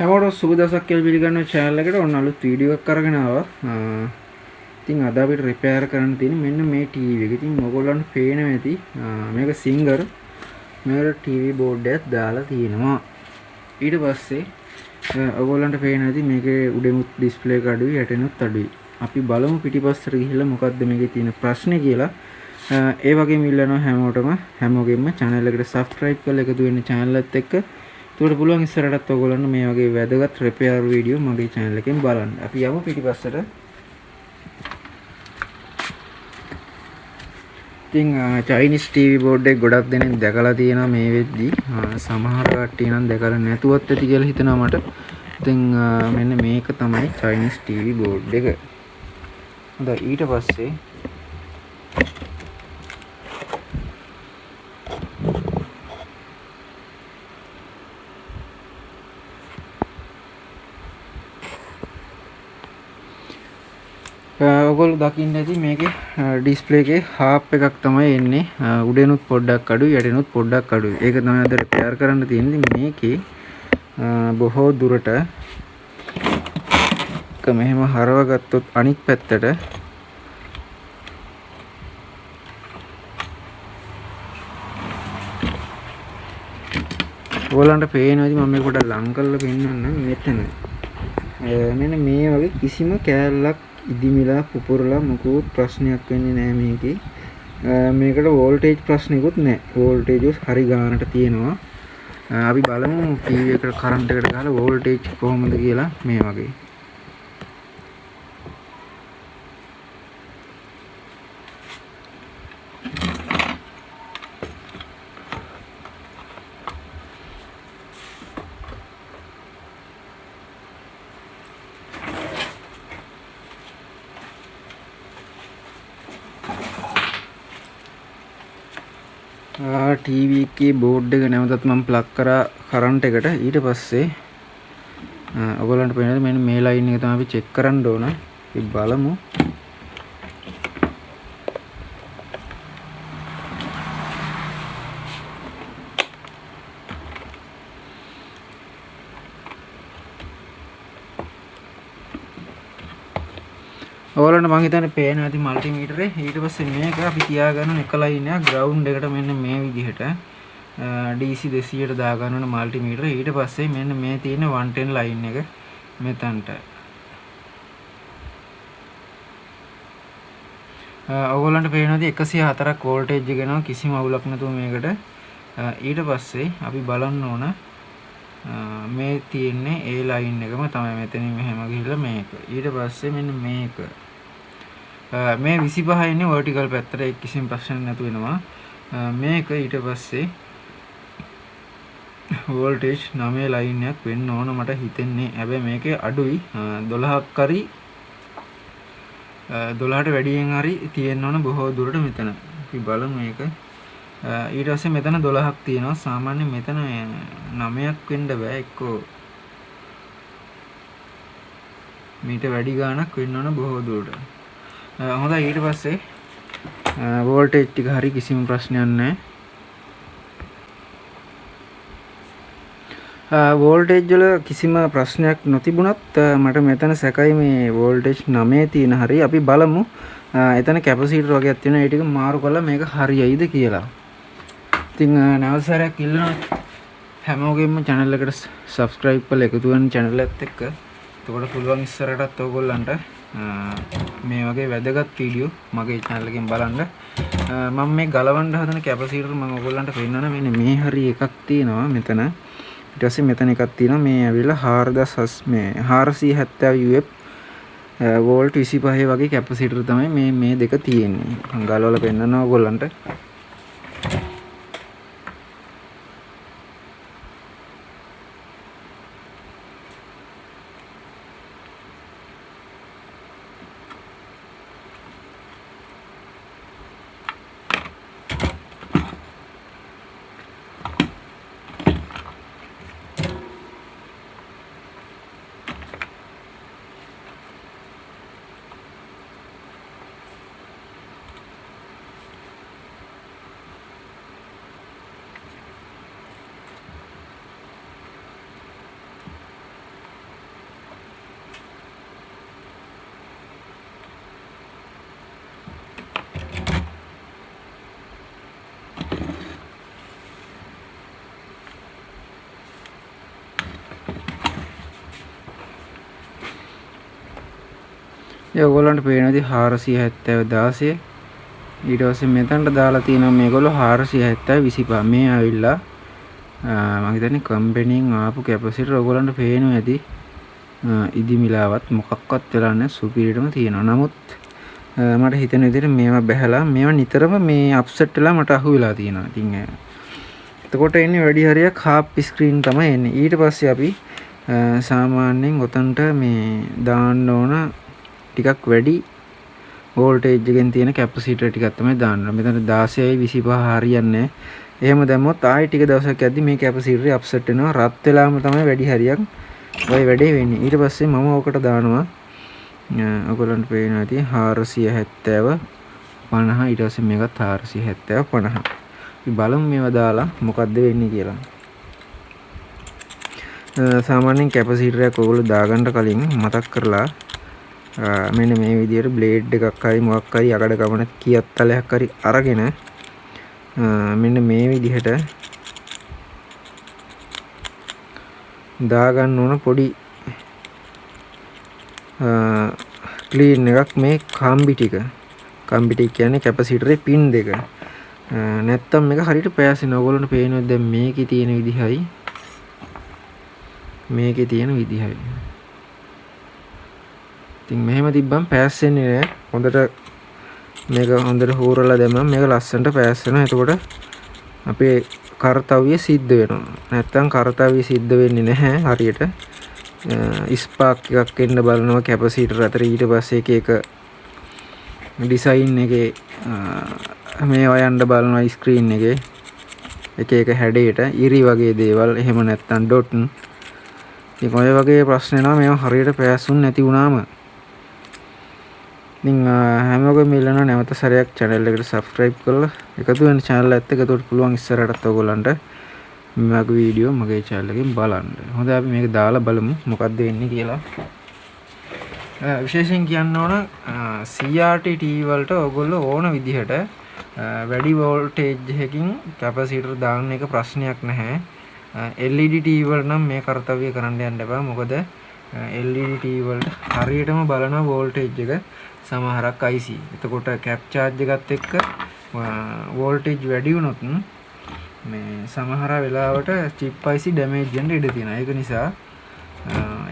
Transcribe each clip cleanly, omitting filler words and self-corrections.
හැමෝටම සුබ දවසක් කියලා පිළිගන්නවා චැනල් එකට. ඔන්න අලුත් වීඩියෝ එකක් අරගෙන ආවා. ඉතින් අද අපිට රිපෙයාර් කරන්න තියෙන්නේ මෙන්න මේ ටීවී එක. ඉතින් ඔයගොල්ලන්ට පේනවා ඇති මේක සිංගර් මේකට ටීවී බෝඩ් එකක් දාලා තියෙනවා. ඊට පස්සේ ඔයගොල්ලන්ට පේනවා ඇති මේකේ උඩෙමුත් ඩිස්ප්ලේ එක අඩුයි යටිනුත් අඩුයි. අපි බලමු පිටිපස්සට ගිහිල්ලා මොකද්ද මේකේ තියෙන ප්‍රශ්නේ කියලා. ඒ වගේම ඉල්ලනවා හැමෝගෙම channel එකට subscribe කරලා එකතු වෙන්න channel එකත් එක්ක. ඒකට පුළුවන් ඉස්සරහටත් ඔයගොල්ලන්ට මේ වගේ වැදගත් රිපෙයාර් වීඩියෝ මගේ channel එකෙන් බලන්න. අපි යමු පිටිපස්සට. ඉතින් Chinese TV board එක ගොඩක් දෙනෙක් දැකලා තියෙනවා මේ වෙද්දි. සමහර කට්ටිය නම් දැකලා නැතුවත් ඇති කියලා හිතෙනවා මට. ඉතින් මෙන්න මේක තමයි Chinese TV board එක. හොඳයි, ඊට පස්සේ ඔයගොල්ලෝ දකින්න ඇති මේකේ ඩිස්ප්ලේ එකේ හාෆ් එකක් තමයි එන්නේ. උඩෙනුත් පොඩ්ඩක් අඩුයි යටිනුත් පොඩ්ඩක් අඩුයි. ඒක තමයි අද රිපෙයාර් කරන්න තියෙන්නේ. ඉතින් මේකේ බොහෝ දුරට එක මෙහෙම හරව ගත්තොත් අනිත් පැත්තට ඔයගොල්ලන්ට පේනවා. ඉතින් මම මේක පොඩ්ඩක් ලං කරලා පෙන්නන්නම්. මෙතන මෙන්න මේ වගේ කිසිම කෑල්ලක් ඉදිමිලා පුපුරලා මොකුත් ප්‍රශ්නයක් වෙන්නේ නෑ මේකේ. මේකට වෝල්ටේජ් ප්‍රශ්නයකුත් නෑ. වෝල්ටේජ් උස් හරි ගානට තියෙනවා. අපි බලමු ටීවී එකට කරන්ට් එකට ගහලා වෝල්ටේජ් කොහොමද කියලා මේ වගේ. ටීවී එකේ බෝඩ් එක නැවතත් මම ප්ලග් කරා කරන්ට් එකට. ඊට පස්සේ ඔයගොල්ලන්ට පේනවද මෙන්න මේ ලයින් එක තමයි අපි චෙක් කරන්න ඕන. අපි බලමු. ඔයාලන්ට මං හිතන්නේ පේනවා ඇති මල්ටිමීටරේ. ඊට පස්සේ මේක අපි තියාගන්න ඕන එක ලයින් එකක් ග්‍රවුන්ඩ් එකට මෙන්න මේ විදිහට DC 200ට දාගන්න ඕන මල්ටිමීටරේ. ඊට පස්සේ මෙන්න මේ තියෙන 110 ලයින් එක මෙතනට. ඔයගොල්ලන්ට පේනවා ඇති 104ක් වෝල්ටේජ් එක එනවා කිසිම අවුලක් නැතුව මේකට. ඊට පස්සේ අපි බලන්න ඕන මේ තියෙන්නේ ඒ ලයින් එකම තමයි. මෙතනින් මෙහෙම ගිහිල්ලා මේක. ඊට පස්සේ මෙන්න මේක. මේ 25 ඉන්නේ වර්ටිකල් පැත්තට, ඒ කිසිම ප්‍රශ්නයක් නැතු වෙනවා. මේක ඊට පස්සේ වෝල්ටේජ් 9 ලයින් එකක් වෙන්න ඕන මට හිතෙන්නේ. හැබැයි මේකේ අඩුයි. 12ක් හරි 12ට වැඩියෙන් හරි තියෙන්න ඕන බොහෝ දුරට මෙතන. අපි බලමු මේක. ඊට පස්සේ මෙතන 12ක් තියෙනවා. සාමාන්‍යයෙන් මෙතන 9ක් වෙන්න බෑ. එක්කෝ මීට වැඩි ගාණක් වෙන්න ඕන බොහෝ දුරට. හොඳයි, ඊට පස්සේ වෝල්ටේජ් ටික හරි කිසිම ප්‍රශ්නයක් නෑ. වෝල්ටේජ් වල කිසිම ප්‍රශ්නයක් නොතිබුණත් මට මෙතන සැකයි මේ වෝල්ටේජ් 9 තියෙන හරි. අපි බලමු. එතන කැපසිටර් වගේක් තියෙනවා. ඒ ටික මාරු කරලා මේක හරියයිද කියලා. ඉතින් නැවත සැරයක් ඉල්ලනවා හැමෝගෙම channel එකට subscribe කරලා එකතු වෙන්න channel එකත් එක්ක. එතකොට පුළුවන් ඉස්සරහටත් ඔයගොල්ලන්ට මේ වගේ වැදගත් වීඩියෝ මගේ channel එකෙන් බලන්න. මම මේ ගලවන්න හදන කැපසිටර් මම ඔයගොල්ලන්ට පෙන්නන මෙන්න මේ හරි එකක් තියෙනවා මෙතන. ඊට පස්සේ මෙතන එකක් තියෙනවා. මේ ඇවිල්ලා හාරදාස් මේ හාරසිය හැත්තෑව UF volt විසිපහේ වගේ කැපසිටර් තමයි මේ දෙක තියෙන්නේ. මම ගලවලා පෙන්නනවා ඔයගොල්ලන්ට. ඒ ඔයගොල්ලන්ට පේනවා ඉතින් 470 16. ඊට පස්සේ මෙතනට දාලා තියෙනවා මේගොල්ලෝ 470 25. මේ ඇවිල්ලා මං හිතන්නේ කම්පැනියෙන් ආපු කැපසිටර් ඔයගොල්ලන්ට පේනවා ඇති. ඉදිමිලාවත් මොකක්වත් වෙලා නැහැ, සුපිරියටම තියෙනවා. නමුත් මට හිතෙන විදිහට මේවා බැහැලා මේවා නිතරම මේ අප්සෙට් වෙලා මට අහු වෙලා තියෙනවා. ඉතින් එතකොට එන්නේ වැඩි හරියක් හාෆ් ස්ක්‍රීන් තමයි එන්නේ. ඊට පස්සේ අපි සාමාන්‍යයෙන් ඔතනට මේ දාන්න ඕන ටිකක් වැඩි වෝල්ටේජ් එකෙන් තියෙන කැපසිටර් ටිකක් තමයි දාන්න ඕන. මෙතන 16යි 25 හරියන්නේ නැහැ. එහෙම දැම්මොත් ආයෙ ටික දවසක් යද්දි මේ කැපසිටර් අප්සෙට් වෙනවා. රත් වෙලාම තමයි වැඩි හරියක් ඔය වැඩේ වෙන්නේ. ඊට පස්සේ මම ඕකට දානවා ඔයගොල්ලන්ට පේනවා ඇති 470 50. ඊට පස්සේ මේකත් 470 50. අපි බලමු මේවා දාලා මොකද්ද වෙන්නේ කියලා. සාමාන්‍යයෙන් කැපසිටර් එකක් ඔයගොල්ලෝ දාගන්න කලින් මතක් කරලා මෙන්න මේ විදියට බ්ලේඩ් එකක් හරි මොකක් හරි යකඩ කපන කියත් තලයක් හරි අරගෙන මෙන්න මේ විදිහට දාගන්න ඕන පොඩි ක්ලීන් එකක් මේ කම්බි ටික. කම්බි ටික කියන්නේ කැපසිටරේ පින් දෙක. නැත්තම් මේක හරියට පෑසෙනවා. ඔයගොල්ලන්ට පේනවා දැන් මේකේ තියෙන විදිහයි මේකේ තියෙන විදිහයි. ඉතින් මෙහෙම තිබ්බම පෑස්සෙන්නේ නෑ. හොඳට මේක හොඳට හූරලා දැම්මම මේක ලස්සනට පෑස්සෙනවා. එතකොට අපේ කරතව්‍ය සිද්ධ වෙනවා. නැත්තම් කරතව්‍ය සිද්ධ වෙන්නේ නැහැ හරියට. ස්පාක් එකක් එන්න බලනවා කැපසිටර් අතර. ඊට පස්සේ එක එක ඩිසයින් එකේ මේවා යන්න බලනවා ස්ක්‍රීන් එකේ එක එක හැඩයට ඉරි වගේ දේවල්, එහෙම නැත්තම් ඩොට්. ඉතින් ඔය වගේ ප්‍රශ්න එනවා මේවා හරියට පෑසුන් නැති වුණාම. ඉතින් හැමෝගෙම ඉල්ලනවා නැවත සැරයක් channel එකට subscribe කරලා එකතු වෙන්න channel එකත් එක්ක. එතකොට පුළුවන් ඉස්සරහටත් ඔයගොල්ලන්ට මේ වගේ වීඩියෝ මගේ channel එකෙන් බලන්න. හොඳයි, අපි මේක දාලා බලමු මොකද්ද වෙන්නේ කියලා. විශේෂයෙන් කියන්න ඕන CRT TV වලට ඔයගොල්ලෝ ඕන විදිහට වැඩි වෝල්ටේජ් එකකින් කැපසිටර් දාන්න එක ප්‍රශ්නයක් නැහැ. LED TV වලට නම් මේ කර්තව්‍ය කරන්න යන්න එපා. මොකද LED TV වලට හරියටම බලන වෝල්ටේජ් එක සමහරක් IC. එතකොට කැප් චාර්ජ් එකත් එක්ක වෝල්ටේජ් වැඩි වුණොත් මේ සමහර වෙලාවට චිප් IC damage වෙන්න ඉඩ තියෙනවා. ඒක නිසා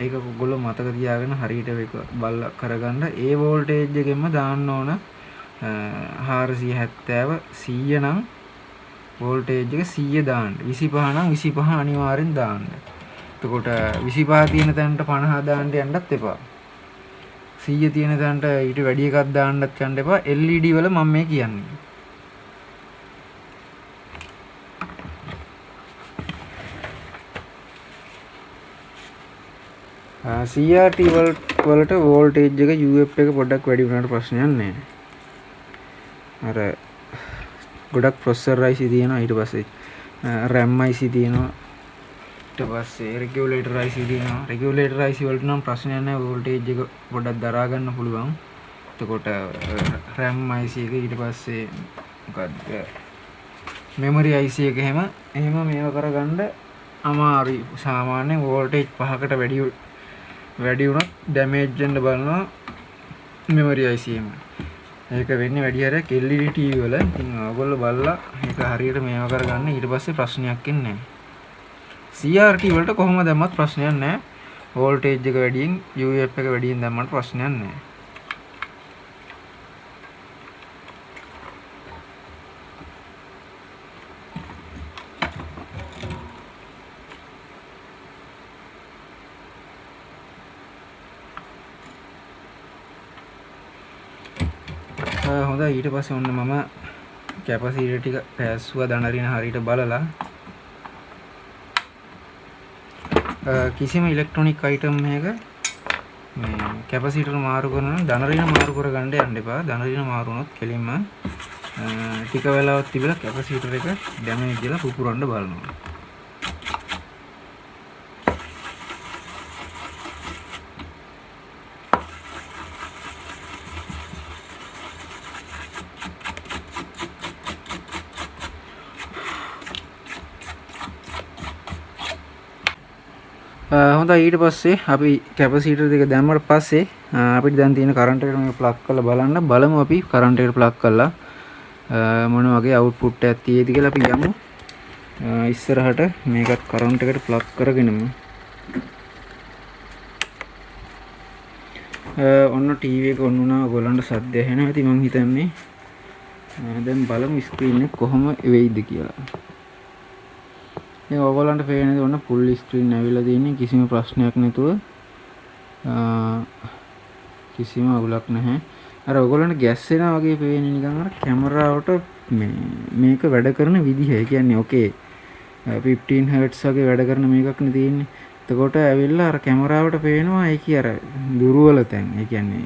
ඒක ඔයගොල්ලෝ මතක තියාගෙන හරියට ඒක බලලා කරගන්න. ඒ වෝල්ටේජ් එකෙන්ම දාන්න ඕන 470 100 නම් වෝල්ටේජ් එක 100 දාන්න. 25 නම් 25 අනිවාර්යෙන් දාන්න. එතකොට 25 තියෙන තැනට 50 දාන්න යන්නත් එපා. 100 තියෙන තැනට ඊට වැඩි එකක් දාන්නත් යන්න එපා. LED වල මම මේ කියන්නේ. CRT වලට වෝල්ටේජ් එක UF එක පොඩ්ඩක් වැඩි වුණාට ප්‍රශ්නයක් නෑ. අර ගොඩක් ප්‍රොසෙසර් IC තියෙනවා, ඊට පස්සේ RAM IC තියෙනවා, ඊට පස්සේ රෙගියුලේටර් IC තියෙනවා. රෙගියුලේටර් IC වලට නම් ප්‍රශ්නයක් නෑ, වෝල්ටේජ් එක පොඩ්ඩක් දරා ගන්න පුළුවන්. එතකොට RAM IC එක, ඊට පස්සේ මොකද්ද මෙමරි IC එක එහෙම මේව කරගන්න අමාරුයි. සාමාන්‍යයෙන් වෝල්ටේජ් පහකට වැඩි වුණොත් ඩැමේජ් වෙන්න බලනවා මෙමරි IC එකම. ඒක වෙන්නේ වැඩි හරියක් LED TV වල. ඉතින් ඔයගොල්ලෝ බලලා ඒක හරියට මේව කරගන්න, ඊට පස්සේ ප්‍රශ්නයක් එන්නේ නැහැ. CRT වලට කොහොම දැම්මත් ප්‍රශ්නයක් නැහැ. වෝල්ටේජ් එක වැඩියෙන් UF එක වැඩියෙන් දැම්මට ප්‍රශ්නයක් නැහැ. හොඳයි, ඊට පස්සේ ඔන්න මම කැපසිටර් ටික පැස්සුවා දණරින හරියට බලලා. කිසිම ඉලෙක්ට්‍රොනික අයිටම් එකක මේ කැපසිටර් මාරු කරනවා නම් දණරින මාරු කරගන්න යන්න එපා. දණරින මාරු වුණොත් කෙලින්ම ටික වෙලාවක් තිබිලා කැපසිටර් එක ඩැමේජ් වෙලා පුපුරන්න බලනවා. හොඳයි, ඊට පස්සේ අපි කැපසිටර් දෙක දැම්මට පස්සේ අපිට දැන් තියෙන කරන්ට් එකට මේක ප්ලග් කරලා බලන්න. බලමු අපි කරන්ට් එකට ප්ලග් කරලා මොන වගේ අවුට්පුට් එකක් තියෙයිද කියලා. අපි යමු ඉස්සරහට මේකත් කරන්ට් එකට ප්ලග් කරගෙනම. ඔන්න ටීවී එක ඔන් වුණා. ඔයගොල්ලන්ට සද්ද ඇහෙනවා ඇති මං හිතන්නේ. දැන් බලමු ස්ක්‍රීන් එක කොහොම වෙයිද කියලා. දැන් ඔයගොල්ලන්ට පේනද ඔන්න ෆුල් ස්ක්‍රීන් ඇවිල්ලා තියෙන්නේ කිසිම ප්‍රශ්නයක් නැතුව. කිසිම අවුලක් නැහැ. අර ඔයගොල්ලන්ට ගැස් වෙනා වගේ පේන්නේ නිකන් අර කැමරාවට මේක වැඩ කරන විදිහ. ඒ කියන්නේ ඕකේ 15 hertz වගේ වැඩ කරන මේකක් නේ තියෙන්නේ. එතකොට ඇවිල්ලා අර කැමරාවට පේනවා ඒකේ අර දුර්වල තැන්. ඒ කියන්නේ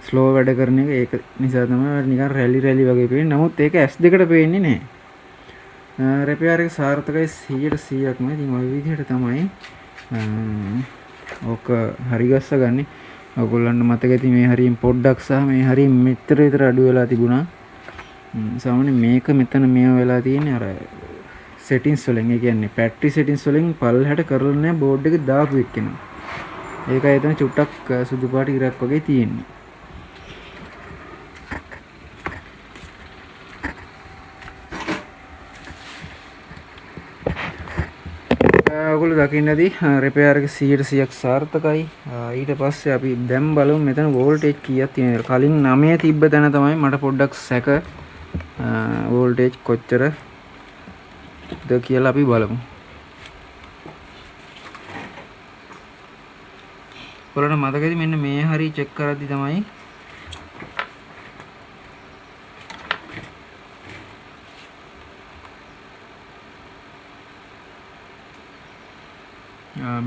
ස්ලෝ වැඩ කරන එක. ඒක නිසා තමයි අර නිකන් රැලි රැලි වගේ පේන්නේ. නමුත් ඒක ඇස් දෙකට පේන්නේ නැහැ. රෙපෙයාර් එක සාර්ථකයි සීයට සීයක්ම. ඉතින් ඔය විදිහට තමයි ඕක හරි ගස්ස ගන්නේ. ඔයගොල්ලන්ට මතක ඇති මේ හරියෙන් පොඩ්ඩක් සහ මේ හරියෙන් මෙච්චර විතර අඩු වෙලා තිබුණා. සාමාන්‍යයෙන් මේක මෙතන මේව වෙලා තියෙන්නේ අර සෙටින්ස් වලින්. ඒ කියන්නේ බැටරි සෙටින්ස් වලින් පල්ලෙහාට කරලා නෑ බෝඩ් එක දාපු එක්කෙනා. ඒකයි එතන චුට්ටක් සුදු පාට ඉරක් වගේ තියෙන්නේ. ඔයගොල්ලෝ දකින්න ඇති රෙපෙයාර් එක සීයට සීයක් සාර්ථකයි. ඊට පස්සේ අපි දැන් බලමු මෙතන වෝල්ටේජ් කීයක් තියෙනවද කියලා. කලින් 9 තිබ්බ තැන තමයි මට පොඩ්ඩක් සැක වෝල්ටේජ් කොච්චරද කියලා අපි බලමු. ඔයාලට මතකද මෙන්න මේ හරිය චෙක් කරද්දි තමයි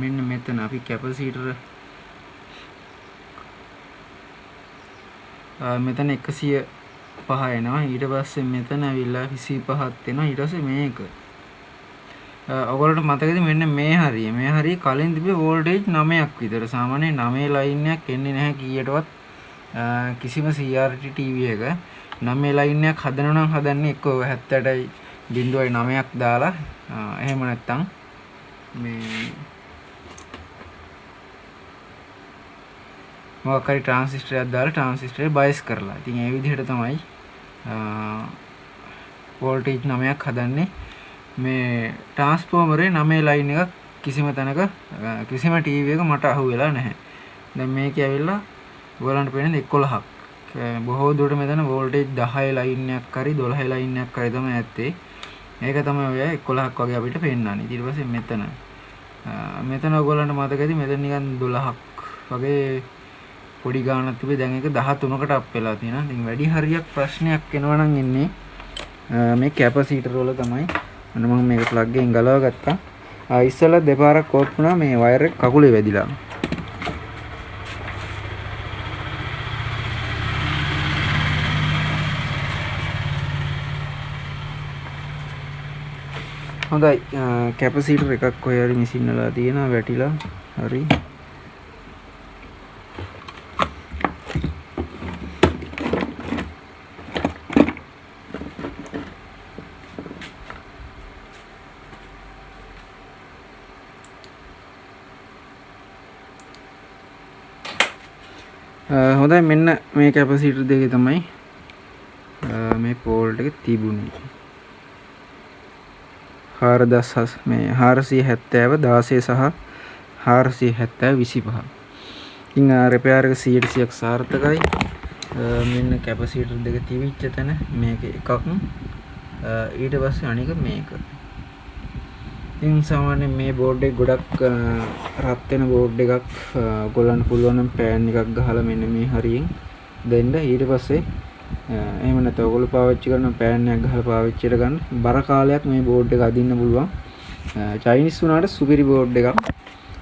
මෙන්න මෙතන අපි කැපසිටර් මෙතන 105 එනවා. ඊට පස්සේ මෙතන ඇවිල්ලා 25ක් එනවා. ඊට පස්සේ මේක. ඔයගොල්ලන්ට මතකද මෙන්න මේ හරිය. මේ හරිය කලින් තිබ්බේ වෝල්ටේජ් 9ක් විතර. සාමාන්‍යයෙන් 9 ලයින් එකක් එන්නේ නැහැ කීයටවත්. කිසිම CRT TV එක 9 ලයින් එකක් හදනවා නම් හදන්නේ එක්ක ඔය හැත්තෑටයි බිංදුවයි නවයක් දාලා එහෙම නැත්තම් මේ මොකක් හරි ට්‍රාන්සිස්ටර් එකක් දාලා ට්‍රාන්සිස්ටර් එක බයස් කරලා. ඉතින් ඒ විදිහට තමයි වෝල්ටේජ් 9ක් හදන්නේ. මේ ට්‍රාන්ස්ෆෝමරේ 9 ලයින් එකක් කිසිම තැනක කිසිම ටීවී එක මට අහු වෙලා නැහැ. දැන් මේකේ ඇවිල්ලා ඔයගොල්ලන්ට පේන්නේ 11ක්. බොහෝ දුරට මෙතන වෝල්ටේජ් 10 ලයින් එකක් හරි 12 ලයින් එකක් හරි තමයි ඇත්තේ. ඒක තමයි ඔය 11ක් වගේ අපිට පේන්නන්නේ. ඊට පස්සේ මෙතන ඔයගොල්ලන්ට මතක ඇති මෙතන නිකන් 12ක් වගේ පොඩි ගාණක් තිබේ. දැන් ඒක 13කට අප් වෙලා තියෙනවා. ඉතින් වැඩි හරියක් ප්‍රශ්නයක් එනවා නම් එන්නේ මේ කැපසිටර් වල තමයි. ඔන්න මම මේක ප්ලග් එකෙන් ගලව ගත්තා. ඉස්සෙල්ලා දෙපාරක් ඕෆ් වුණා මේ වයර් එක කකුලේ වැදිලා. හොඳයි, කැපසිටර් එකක් කොහේ හරි මිසින් වෙලා තියෙනවා, වැටිලා. හරි. හොඳයි, මෙන්න මේ කැපසිටර් දෙකේ තමයි මේ ෆෝල්ට් එක තිබුණේ. හාරදහස් මේ හාරසිය හැත්තෑව දාසය සහ හාරසිය හැත්තෑව විසිපහ. ඉතින්, රිපෙයාර් එක සීයට සීයක් සාර්ථකයි. මෙන්න කැපසිටර් දෙක තිබිච්ච තැන මේක එකක්. ඊට පස්සේ අනික මේක. ඉතින් සාමාන්‍යයෙන් මේ බෝඩ් එක ගොඩක් රත් වෙන බෝඩ් එකක්. ඔයගොල්ලන්ට පුළුවන් නම් පෑන් එකක් ගහලා මෙන්න මේ හරියෙන් දෙන්න. ඊට පස්සේ එහෙම නැත්නම් ඔයගොල්ලෝ පාවිච්චි කරන පෑන් එකක් ගහලා පාවිච්චියට ගන්න. බර කාලයක් මේ බෝඩ් එක අදින්න පුළුවන්. චයිනීස් වුණාට සුපිරි බෝඩ් එකක්.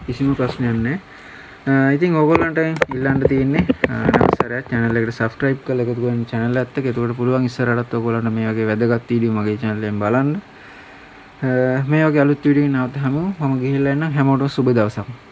කිසිම ප්‍රශ්නයක් නැහැ. ඉතින් ඔයගොල්ලන්ට ඉල්ලන්න තියෙන්නේ, නැවත සැරයක් channel එකට subscribe කරලා එකතු වෙන්න channel එකත් එක්ක. එතකොට පුළුවන් ඉස්සරහටත් ඔයගොල්ලන්ට මේ වගේ වැදගත් වීඩියෝ මගේ channel එකෙන් බලන්න. මේ වගේ අලුත් වීඩියෝ එකකින් නැවත හමු. මම ගිහිල්ලා එන්නම්. හැමෝටම සුබ දවසක්.